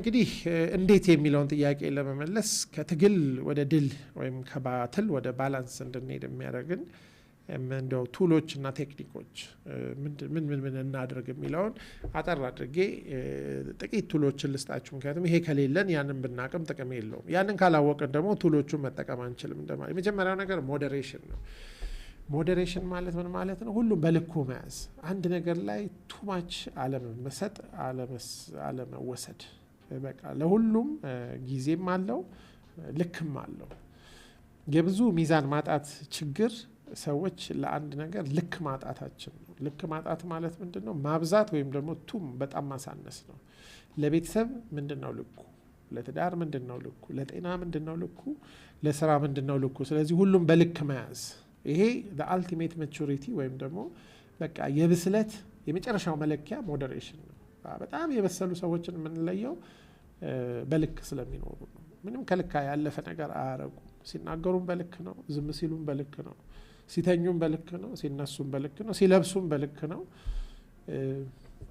እንግዲህ እንዴት የሚለውን ጥያቄ ለመመለስ ከትግል ወደ ድል ወይም ከ battle ወደ balance እንድንሄድ የሚያደርግን እንደው tool ኦች እና technique ኦች ምን ምን ምን እናድርግ የሚለውን አጠር አድርጌ ጥቂት tool ኦችን ልስጣችሁ። ምክንያቱም ይሄ ከሌለን ያንን ብናቅም ጥቅም የለውም። ያንን ካላወቅን ደግሞ tool ኦቹን መጠቀም አንችልም እንደማለት። የመጀመሪያው ነገር moderation ነው። Moderation ማለት ምን ማለት ነው? ሁሉም በልኩ መያዝ፣ አንድ ነገር ላይ too much አለመመሰጥ፣ አለመወሰድ። በቃ ለሁሉም ጊዜም አለው፣ ልክም አለው። የብዙ ሚዛን ማጣት ችግር ሰዎች ለአንድ ነገር ልክ ማጣታችን ነው። ልክ ማጣት ማለት ምንድን ነው? ማብዛት ወይም ደግሞ too በጣም ማሳነስ ነው። ለቤተሰብ ምንድን ነው ልኩ? ለትዳር ምንድን ነው ልኩ? ለጤና ምንድን ነው ልኩ? ለስራ ምንድን ነው ልኩ? ስለዚህ ሁሉም በልክ መያዝ፣ ይሄ ultimate maturity ወይም ደግሞ በቃ የብስለት የመጨረሻው መለኪያ moderation ነው። በጣም የበሰሉ ሰዎችን የምንለየው በልክ ስለሚኖሩ ነው። ምንም ከልክ ያለፈ ነገር አያረጉም። ሲናገሩም በልክ ነው፣ ዝም ሲሉም በልክ ነው፣ ሲተኙም በልክ ነው፣ ሲነሱም በልክ ነው፣ ሲለብሱም በልክ ነው።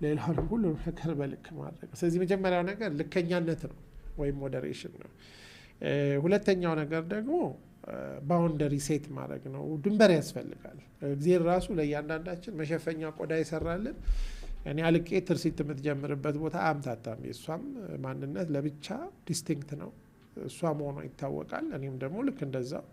ሌላውንም ሁሉንም ነገር በልክ ማድረግ። ስለዚህ መጀመሪያው ነገር ልከኛነት ነው ወይም moderation ነው። ሁለተኛው ነገር ደግሞ boundary set ማድረግ ነው። ድንበር ያስፈልጋል። እግዚአብሔር ራሱ ለእያንዳንዳችን መሸፈኛ ቆዳ ይሰራልን። እኔ አልቄ ትርሲት የምትጀምርበት ቦታ አምታታም። የእሷም ማንነት ለብቻ distinct ነው። እሷ መሆኗ ይታወቃል። እኔም ደግሞ ልክ እንደዛው።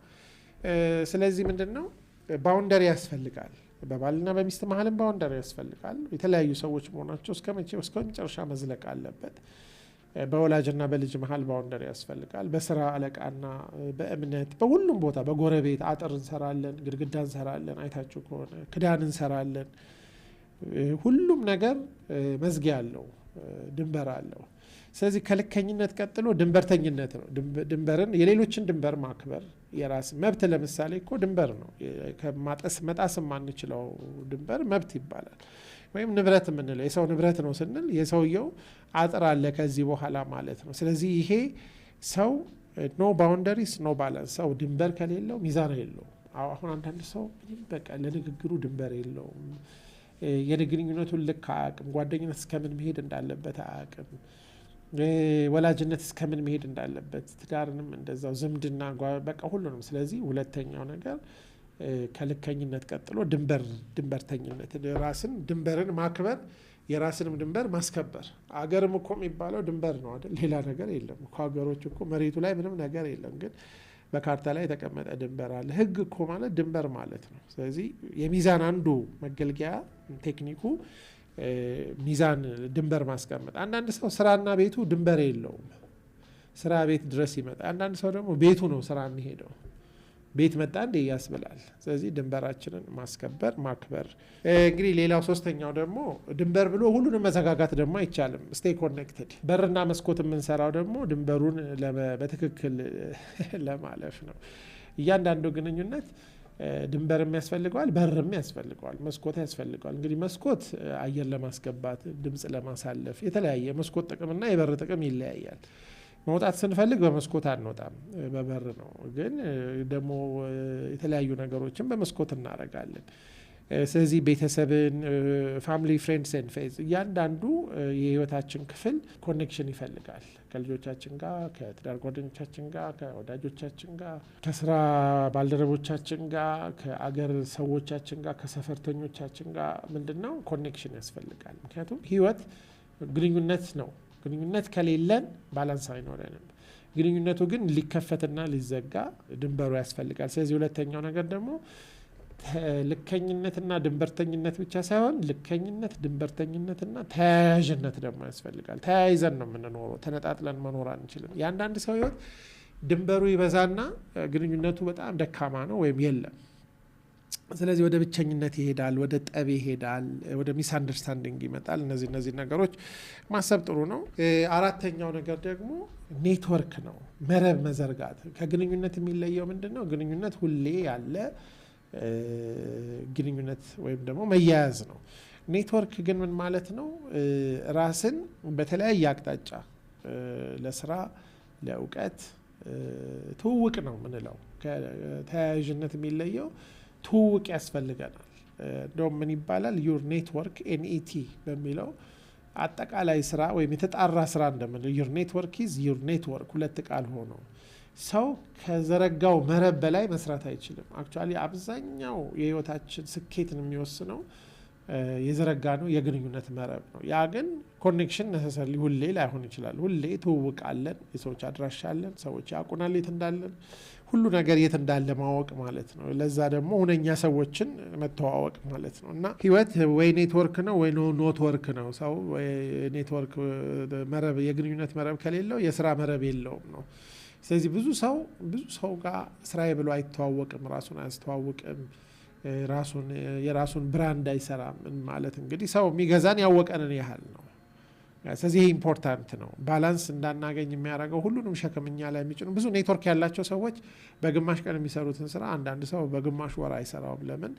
ስለዚህ ምንድን ነው፣ boundary ያስፈልጋል። በባልና በሚስት መሀልም boundary ያስፈልጋል። የተለያዩ ሰዎች መሆናቸው እስከ መቼ፣ እስከ መጨረሻ መዝለቅ አለበት። በወላጅና በልጅ መሀል boundary ያስፈልጋል። በስራ አለቃና በእምነት፣ በሁሉም ቦታ፣ በጎረቤት አጥር እንሰራለን፣ ግድግዳ እንሰራለን። አይታችሁ ከሆነ ክዳን እንሰራለን። ሁሉም ነገር መዝጊያ አለው፣ ድንበር አለው። ስለዚህ ከልከኝነት ቀጥሎ ድንበርተኝነት ነው። ድንበርን፣ የሌሎችን ድንበር ማክበር፣ የራስ መብት ለምሳሌ እኮ ድንበር ነው። ከማጠስ መጣስ የማንችለው ድንበር መብት ይባላል። ወይም ንብረት የምንለው፣ የሰው ንብረት ነው ስንል የሰውየው አጥር አለ ከዚህ በኋላ ማለት ነው። ስለዚህ ይሄ ሰው no boundaries, no balance። ሰው ድንበር ከሌለው ሚዛን የለውም። አሁን አንዳንድ ሰው ምንም በቃ ለንግግሩ ድንበር የለውም። የግንኙነቱን ልክ አያውቅም። ጓደኝነት እስከምን መሄድ እንዳለበት አያውቅም። ወላጅነት እስከምን መሄድ እንዳለበት፣ ትዳርንም እንደዛው፣ ዝምድና፣ በቃ ሁሉንም። ስለዚህ ሁለተኛው ነገር ከልከኝነት ቀጥሎ ድንበር፣ ድንበርተኝነት፣ ራስን ድንበርን ማክበር፣ የራስንም ድንበር ማስከበር። አገርም እኮ የሚባለው ድንበር ነው አይደል? ሌላ ነገር የለም እኮ። ሀገሮች እኮ መሬቱ ላይ ምንም ነገር የለም፣ ግን በካርታ ላይ የተቀመጠ ድንበር አለ። ሕግ እኮ ማለት ድንበር ማለት ነው። ስለዚህ የሚዛን አንዱ መገልገያ technique ኡ ሚዛን ድንበር ማስቀመጥ። አንዳንድ ሰው ስራና ቤቱ ድንበር የለውም። ስራ ቤት ድረስ ይመጣል። አንዳንድ ሰው ደግሞ ቤቱ ነው ስራ የሚሄደው። ቤት መጣ እንዴ ያስብላል። ስለዚህ ድንበራችንን ማስከበር፣ ማክበር። እንግዲህ ሌላው ሶስተኛው ደግሞ ድንበር ብሎ ሁሉንም መዘጋጋት ደግሞ አይቻልም። Stay connected። በርና መስኮት የምንሰራው ደግሞ ድንበሩን በትክክል ለማለፍ ነው። እያንዳንዱ ግንኙነት ድንበርም ያስፈልገዋል፣ በርም ያስፈልገዋል፣ መስኮት ያስፈልገዋል። እንግዲህ መስኮት አየር ለማስገባት፣ ድምፅ ለማሳለፍ፣ የተለያየ መስኮት ጥቅምና የበር ጥቅም ይለያያል። መውጣት ስንፈልግ በመስኮት አንወጣም፣ በበር ነው። ግን ደግሞ የተለያዩ ነገሮችን በመስኮት እናደርጋለን። ስለዚህ ቤተሰብን፣ family, friends and faith፣ እያንዳንዱ የህይወታችን ክፍል connection ይፈልጋል። ከልጆቻችን ጋር፣ ከትዳር ጓደኞቻችን ጋር፣ ከወዳጆቻችን ጋር፣ ከስራ ባልደረቦቻችን ጋር፣ ከአገር ሰዎቻችን ጋር፣ ከሰፈርተኞቻችን ጋር ምንድን ነው፣ connection ያስፈልጋል። ምክንያቱም ህይወት ግንኙነት ነው። ግንኙነት ከሌለን balance አይኖረንም። ግንኙነቱ ግን ሊከፈትና ሊዘጋ ድንበሩ ያስፈልጋል። ስለዚህ ሁለተኛው ነገር ደግሞ ልከኝነትና ድንበርተኝነት ብቻ ሳይሆን ልከኝነት፣ ድንበርተኝነትና ተያያዥነት ደግሞ ያስፈልጋል። ተያይዘን ነው የምንኖረው፣ ተነጣጥለን መኖር አንችልም። የአንዳንድ ሰው ህይወት ድንበሩ ይበዛና ግንኙነቱ በጣም ደካማ ነው ወይም የለም። ስለዚህ ወደ ብቸኝነት ይሄዳል፣ ወደ ጠብ ይሄዳል፣ ወደ misunderstanding ይመጣል። እነዚህ ነገሮች ማሰብ ጥሩ ነው። አራተኛው ነገር ደግሞ ኔትወርክ ነው፣ መረብ መዘርጋት። ከግንኙነት የሚለየው ምንድን ነው? ግንኙነት ሁሌ ያለ ግንኙነት ወይም ደግሞ መያያዝ ነው። ኔትወርክ ግን ምን ማለት ነው? ራስን በተለያየ አቅጣጫ ለስራ፣ ለእውቀት ትውውቅ ነው ምንለው። ከተያያዥነት የሚለየው ትውውቅ ያስፈልገናል። እንደውም ምን ይባላል፣ your network NET በሚለው አጠቃላይ ስራ ወይም የተጣራ ስራ እንደምንለው your network is your net worth፣ ሁለት ቃል ሆኖ ሰው ከዘረጋው መረብ በላይ መስራት አይችልም። Actually አብዛኛው የህይወታችን ስኬትን የሚወስነው የዘረጋነው የግንኙነት መረብ ነው። ያ ግን connection necessarily ሁሌ ላይሆን ይችላል። ሁሌ ትውውቅ አለን፣ የሰዎች አድራሻ አለን፣ ሰዎች ያውቁናል የት እንዳለን፣ ሁሉ ነገር የት እንዳለ ማወቅ ማለት ነው። ለዛ ደግሞ ሁነኛ ሰዎችን መተዋወቅ ማለት ነው። እና ህይወት ወይ ኔትወርክ ነው ወይ not work ነው። ሰው ኔትወርክ መረብ፣ የግንኙነት መረብ ከሌለው የስራ መረብ የለውም ነው። ስለዚህ ብዙ ሰው ብዙ ሰው ጋር ስራዬ ብሎ አይተዋወቅም፣ ራሱን አያስተዋውቅም፣ ራሱን የራሱን brand አይሰራም። ማለት እንግዲህ ሰው የሚገዛን ያወቀንን ያህል ነው። ስለዚህ ይሄ important ነው። Balance እንዳናገኝ የሚያደርገው ሁሉንም ሸክም እኛ ላይ የሚጭኑ ብዙ ኔትወርክ ያላቸው ሰዎች በግማሽ ቀን የሚሰሩትን ስራ አንዳንድ ሰው በግማሽ ወር አይሰራውም። ለምን?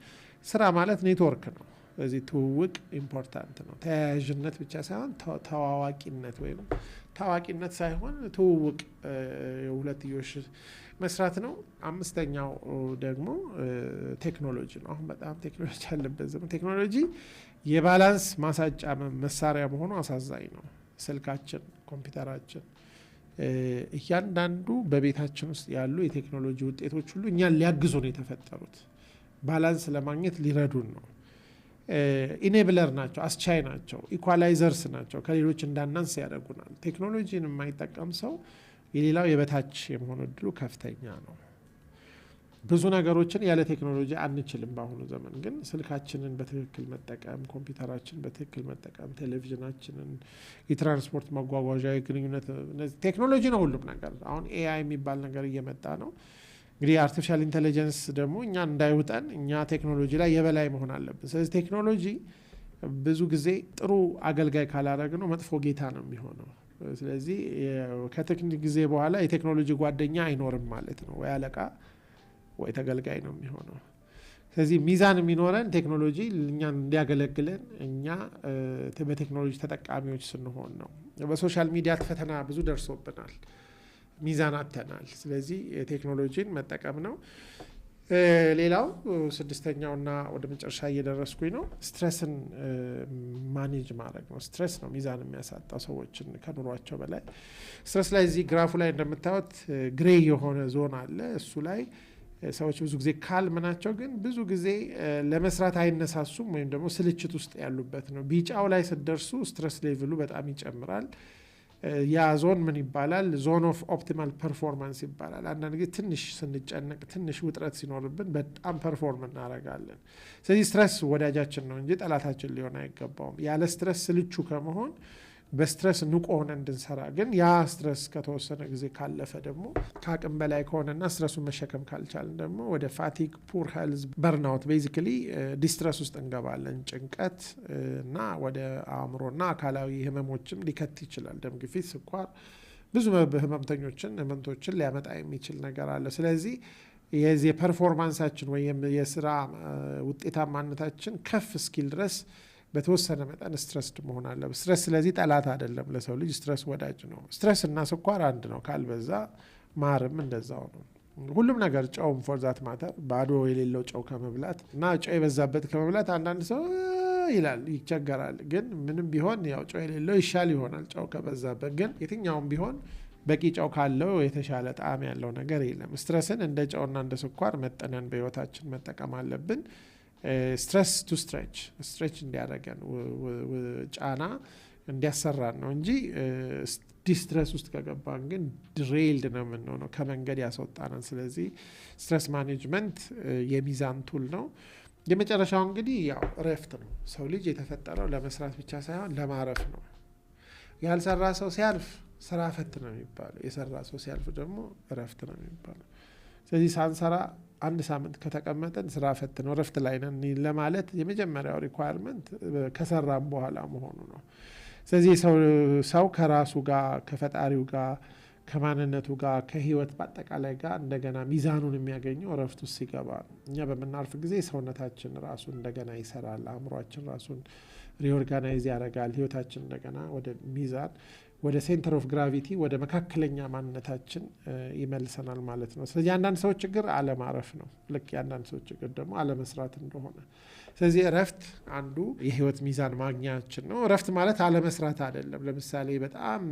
ስራ ማለት ኔትወርክ ነው። ስለዚህ ትውውቅ important ነው። ተያያዥነት ብቻ ሳይሆን ተዋዋቂነት ወይም ታዋቂነት ሳይሆን ትውውቅ፣ የሁለትዮሽ መስራት ነው። አምስተኛው ደግሞ ቴክኖሎጂ ነው። አሁን በጣም ቴክኖሎጂ ያለበት ዘመን ቴክኖሎጂ የ balance ማሳጫ መሳሪያ መሆኑ አሳዛኝ ነው። ስልካችን፣ ኮምፒውተራችን፣ እያንዳንዱ በቤታችን ውስጥ ያሉ የቴክኖሎጂ ውጤቶች ሁሉ እኛን ሊያግዙ ነው የተፈጠሩት። Balance ለማግኘት ሊረዱን ነው። Enabler ናቸው፣ አስቻይ ናቸው፣ equalizers ናቸው። ከሌሎች እንዳናንስ ያደርጉናል። ቴክኖሎጂን የማይጠቀም ሰው የሌላው የበታች የመሆን እድሉ ከፍተኛ ነው። ብዙ ነገሮችን ያለ ቴክኖሎጂ አንችልም። በአሁኑ ዘመን ግን ስልካችንን በትክክል መጠቀም፣ ኮምፒውተራችንን በትክክል መጠቀም፣ ቴሌቪዥናችንን፣ የትራንስፖርት መጓጓዣ፣ የግንኙነት ቴክኖሎጂ ነው ሁሉም ነገር። አሁን AI የሚባል ነገር እየመጣ ነው። እንግዲህ artificial intelligence ደግሞ እኛ እንዳይውጠን እኛ ቴክኖሎጂ ላይ የበላይ መሆን አለብን። ስለዚህ ቴክኖሎጂ ብዙ ጊዜ ጥሩ አገልጋይ ካላረግነው መጥፎ ጌታ ነው የሚሆነው። ስለዚህ ከቴክኒክ ጊዜ በኋላ የቴክኖሎጂ ጓደኛ አይኖርም ማለት ነው። ወይ አለቃ ወይ ተገልጋይ ነው የሚሆነው። ስለዚህ ሚዛን የሚኖረን ቴክኖሎጂ እኛን እንዲያገለግለን እኛ በቴክኖሎጂ ተጠቃሚዎች ስንሆን ነው። በ social media ፈተና ብዙ ደርሶብናል። ሚዛን አጥተናል። ስለዚህ የቴክኖሎጂን መጠቀም ነው። ሌላው ስድስተኛውና ወደ መጨረሻ እየደረስኩኝ ነው፣ stress ን manage ማድረግ ነው። Stress ነው ሚዛን የሚያሳጣው ሰዎችን ከኑሯቸው በላይ። Stress ላይ እዚህ ግራፉ ላይ እንደምታዩት gray የሆነ ዞን አለ። እሱ ላይ ሰዎች ብዙ ጊዜ calm ናቸው፣ ግን ብዙ ጊዜ ለመስራት አይነሳሱም ወይም ደግሞ ስልችት ውስጥ ያሉበት ነው። ቢጫው ላይ ስትደርሱ stress level ኡ በጣም ይጨምራል። ያ ዞን ምን ይባላል? Zone of optimal performance ይባላል። አንዳንድ ጊዜ ትንሽ ስንጨነቅ፣ ትንሽ ውጥረት ሲኖርብን በጣም perform እናደርጋለን። ስለዚህ stress ወዳጃችን ነው እንጂ ጠላታችን ሊሆን አይገባውም። ያለ stress ስልቹ ከመሆን በ stress ንቁ ሆነን እንድንሰራ፣ ግን ያ stress ከተወሰነ ጊዜ ካለፈ ደግሞ ከአቅም በላይ ከሆነና stress ኡን መሸከም ካልቻልን ደግሞ ወደ fatigue፣ poor health፣ burnout፣ basically distress ውስጥ እንገባለን። ጭንቀት እና ወደ አእምሮና አካላዊ ህመሞችም ሊከት ይችላል። ደም ግፊት፣ ስኳር፣ ብዙ ህመምተኞችን ሊያመጣ የሚችል ነገር አለ። ስለዚህ የዚህ የ performance ኣችን ወይም የስራ ውጤታማነታችን ከፍ እስኪል ድረስ በተወሰነ መጠን stressed መሆን አለበት። Stress ስለዚህ ጠላት አይደለም ለሰው ልጅ፣ stress ወዳጅ ነው። Stress እና ስኳር አንድ ነው ካልበዛ፣ ማርም እንደዛው ነው። ሁሉም ነገር ጨውም for that matter ባዶ የሌለው ጨው ከመብላት እና ጨው የበዛበት ከመብላት አንዳንድ ሰው ይላል፣ ይቸገራል። ግን ምንም ቢሆን ያው ጨው የሌለው ይሻል ይሆናል ጨው ከበዛበት። ግን የትኛውም ቢሆን በቂ ጨው ካለው የተሻለ ጣዕም ያለው ነገር የለም። Stress ን እንደ ጨውና እንደ ስኳር መጠነን በህይወታችን መጠቀም አለብን። Stress to stretch፣ stretch እንዲያደርገን፣ ጫና እንዲያሰራን ነው እንጂ distress ውስጥ ከገባን ግን derailed ነው የምንሆነው፣ ከመንገድ ያስወጣናል። ስለዚህ stress management የሚዛን tool ነው። የመጨረሻው እንግዲህ ያው እረፍት ነው። ሰው ልጅ የተፈጠረው ለመስራት ብቻ ሳይሆን ለማረፍ ነው። ያልሰራ ሰው ሲያርፍ ስራ ፈት ነው የሚባለው። የሰራ ሰው ሲያርፍ ደግሞ እረፍት ነው የሚባለው። ስለዚህ ሳንሰራ አንድ ሳምንት ከተቀመጠን ስራ ፈት ነው፣ እረፍት ላይ ነን ለማለት የመጀመሪያው requirement ከሰራም በኋላ መሆኑ ነው። ስለዚህ ሰው ከራሱ ጋር፣ ከፈጣሪው ጋር፣ ከማንነቱ ጋር፣ ከህይወት በአጠቃላይ ጋር እንደገና ሚዛኑን የሚያገኘው እረፍት ውስጥ ሲገባ ነው። እኛ በምናርፍ ጊዜ ሰውነታችን ራሱን እንደገና ይሰራል፣ አእምሯችን ራሱን reorganize ያደርጋል። ህይወታችን እንደገና ወደ ሚዛን ወደ center of gravity፣ ወደ መካከለኛ ማንነታችን ይመልሰናል ማለት ነው። ስለዚህ የአንዳንድ ሰዎች ችግር አለማረፍ ነው። ልክ የአንዳንድ ሰዎች ችግር ደግሞ አለመስራት እንደሆነ። ስለዚህ እረፍት አንዱ የህይወት ሚዛን ማግኛችን ነው። እረፍት ማለት አለመስራት አይደለም። ለምሳሌ በጣም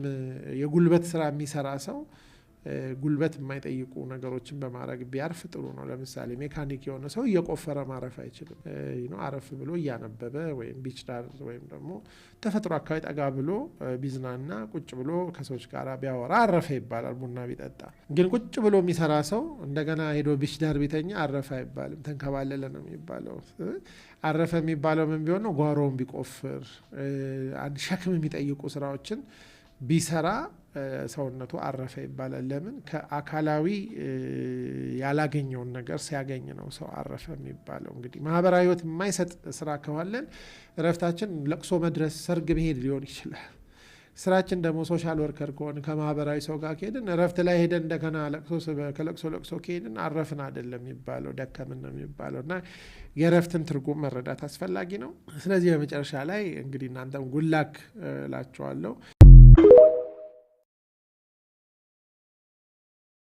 የጉልበት ስራ የሚሰራ ሰው ጉልበት የማይጠይቁ ነገሮችን በማድረግ ቢያርፍ ጥሩ ነው። ለምሳሌ ሜካኒክ የሆነ ሰው እየቆፈረ ማረፍ አይችልም። አረፍ ብሎ እያነበበ ወይም beach ዳር ወይም ደግሞ ተፈጥሮ አካባቢ ጠጋ ብሎ ቢዝናና፣ ቁጭ ብሎ ከሰዎች ጋር ቢያወራ አረፈ ይባላል። ቡና ቢጠጣ። ግን ቁጭ ብሎ የሚሰራ ሰው እንደገና ሄዶ beach ዳር ቢተኛ አረፈ አይባልም። ተንከባለለ ነው የሚባለው። አረፈ የሚባለው ምን ቢሆን ነው? ጓሮውን ቢቆፍር፣ አንድ ሸክም የሚጠይቁ ስራዎችን ቢሰራ ሰውነቱ አረፈ ይባላል። ለምን? ከአካላዊ ያላገኘውን ነገር ሲያገኝ ነው ሰው አረፈ የሚባለው። እንግዲህ ማህበራዊ ህይወት የማይሰጥ ስራ ከዋለን እረፍታችን ለቅሶ መድረስ፣ ሰርግ መሄድ ሊሆን ይችላል። ስራችን ደግሞ social worker ከሆን ከማህበራዊ ሰው ጋር ከሄድን እረፍት ላይ ሄደን እንደገና ከለቅሶ ለቅሶ ከሄድን አረፍን አይደለም የሚባለው፣ ደከምን ነው የሚባለው። እና የእረፍትን ትርጉም መረዳት አስፈላጊ ነው። ስለዚህ በመጨረሻ ላይ እንግዲህ እናንተም good luck እላችኋለሁ።